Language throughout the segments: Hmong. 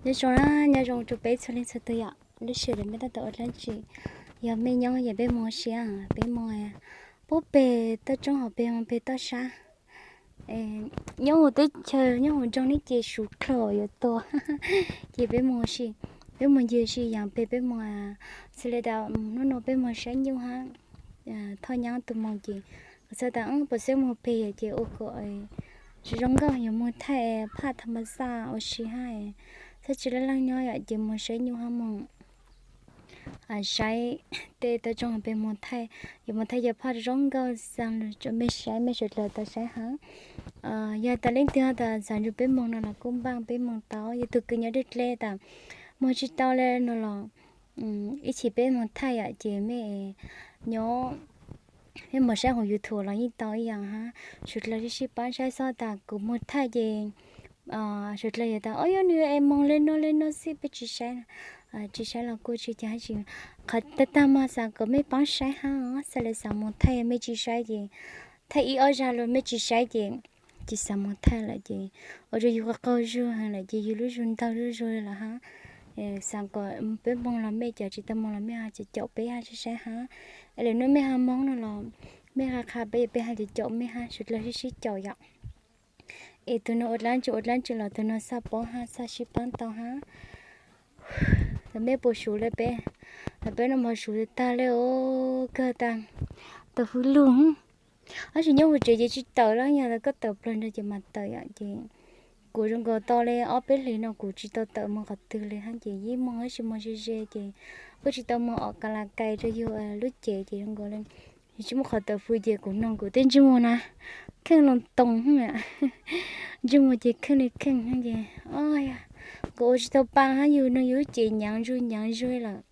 Nyob zoo na, nyob zoo rau peb txhua leej txhua tus yom. Lub sij hawm no peb tab tom ua dlaab tsi? Yog mej nyob yog peb moog ua si, peb moog puab peg toj roob hauv peg moog peg toj sab. Nyob huv teb chaws nyob huv nroog ne ces suv dlhau yuav tuag. Ces peb moog ua si, peb moog ncig ua si yaam peg peb moog, xws le tas hnub no peb moog saib nyuj hab thoj nyab tug moog ces kuv xaav tas puas xeb moog peg yom ces ua kom zoo nkauj, yuav moog thaij phaj tham ma xaj ua si hab, txhob tsi laj leej nyob yom ces moog saib nyuj hab moog saib tej toj roob hauv peg moog thaij, yuav moog thaij cov phaj zoo nkauj xaa lug rua mej saib, mej suav dlawg tau saib hab. Yog tas leej twg tas xaav nrug peb moog no los kuj npaaj peb moog tau, yog tug kws nyob dleb dleb tas moog tsi tau le no los ib chim peb moog thaij yom ces mej nyob, mej moog saib huv YouTube los yeej tau ib yaam hab. Suav dlawg sib sib paab saib xob tas kuv moog thaij ces suav dlawg yuav tas o yog nwg es moog le nuav le nuav xwb peb tsi saib, tsi saib los kuj tsi cas hab tsi. Qhov tag tag mas xaav kom mej paab saib hab, xaav le xaav moog thaij mej tsi saib ces thaij ib ob zag lug mej tsi saib ces tsi xaav moog thaij lawm ces ua rua yug qaug qaug zug heev lawm ces yug lub zug ntaug zuj zug lawm hab. Xaav kom peb moog los mej caum, tsi tau moog los mej ho caum caum peb hab sib saib hab. Es lwm nub mej ho moog no los mej qha qha peb, peb ho caum caum mej hab, suav dlawg sib sib caum yom. Es tug nuav ua dlaab tsi ua dlaab tsi los tug nuav xaj paub hab xaj sib paab tau hab. Los mej puas suv le peb? Los peb noj mov suv tag le os, kawg tas, tawm hws lug. Tab sis nyob huv tsev ces tsi tawm lawm, yog tas koj tawm plawg nrag ces mas tawm yom ces kuv zoo nkaus tau le ob peb hlis no kuv tsi tau tawm moog qhov twg le hab ces yeej moog tab sis moog ze ze ces kuj tsi tau moog om kas las kais rua yug lub cev ces zoo nkaus le tsi muaj qhov tawm hws ces kuv noog kuv tej ntsej muag na kheej loo too, ntsej muag ces kheej le kheej ces kuv ua tsi tau paa hab, yug noog yug lub cev nyaav zug nyaav zug lawm.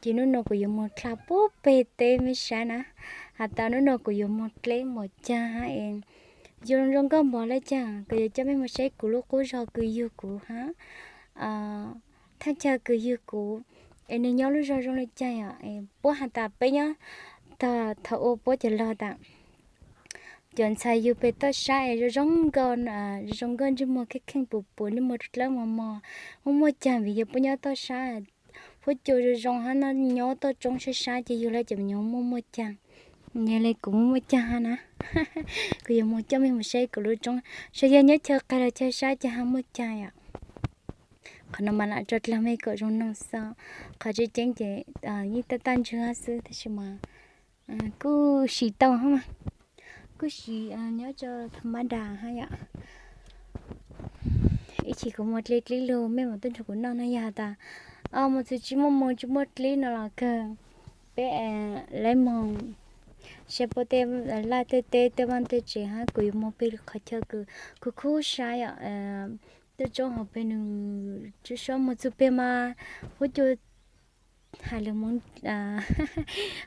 Ces nub no kuv yuav moog dlha puag peg teb mej saib na, has tas nub no kuv yuav moog dleb mos caag hab es yuav zoo nkauj npaum le caag, kuv yuav coj mej moog saib kuv lub qub zog kws yug kuv hab, thaaj chaw kws yug kuv, es nwg nyob lub zog zoo le caag yom. Puab has tas peb nyob, thaum ua puab cov lug tas cov ntxhais yug peg toj sab es zoo zoo nkauj, zoo nkauj ntsej muag kheej kheej puv puv, ntsej muag dlawb mos mos, muaj muaj caag vim yog puab nyob toj sab, huab cua zoo zoo hab nyob toj roob sab sab ces yug le cov me nyuam muaj muaj caag. Yog le kuv muaj muaj caag hab na, kuv yuav moog coj mej moog saib kuv lub roob, tsuas yog nyob chaw qeg los chaw sab ces ho muaj caag yom. Qhov no mas lam tso dlaag mej kom zoo noog xwb, qhov tseeb tseeb ces yeej taj taj ntswg hab xwb tab sis mas kuj siv tau hab mas, kuj siv nyob rua tha ma das hab yom. Ib chim kuv moog dle dlib lug mej mam tuaj nrug kuv noj no, yog has tas moog txug tsi muaj moos tsi muaj dlib no los kawg, peb le moog saib puab tej laj tej teb tej vaaj tej tsev hab, kuv yuav moog peg qhov chaw kws kuv khub sab yom. Toj roob hauv peg nws tsi sab, moog txug peg mas huab cua has lug,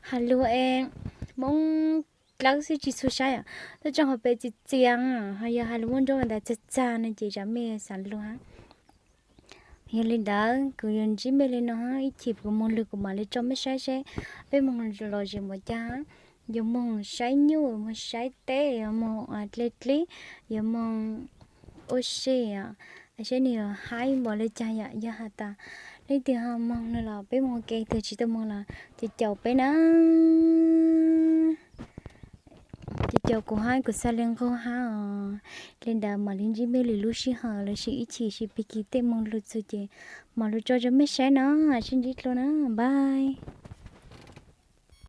has lug es Moob dlawb xwb tsi txhua sab yom. Toj roob hauv peg txias txias, ho yog has lug Moob Nroob tas txag txag no ces tsam mej xaav lug hab. Yog le ntawd kuv yuav ntsib mej le no hab, ib chim kuv moog lug kuv mam le tso mej saib seb peb moog lom zem npaum caag, yuav moog saib nyuj, moog saib teb, yuav moog dle dlib, yuav moog ua si, saib nwg yuav haib npaum le caag yom. Yog has tas leej twg ho moog no los peb moog ua ke, tug tsi tau moog los caum caum peb na. Caum caum kuv hab, kuv xaav le nqug hab os. Le ntawd mam le ntsib mej lwm lub sij hawm lossis ib chim sib pig kig tej moog lug txug ces mam lug tso rua mej saib no. Sib ntsib dlua na, bye.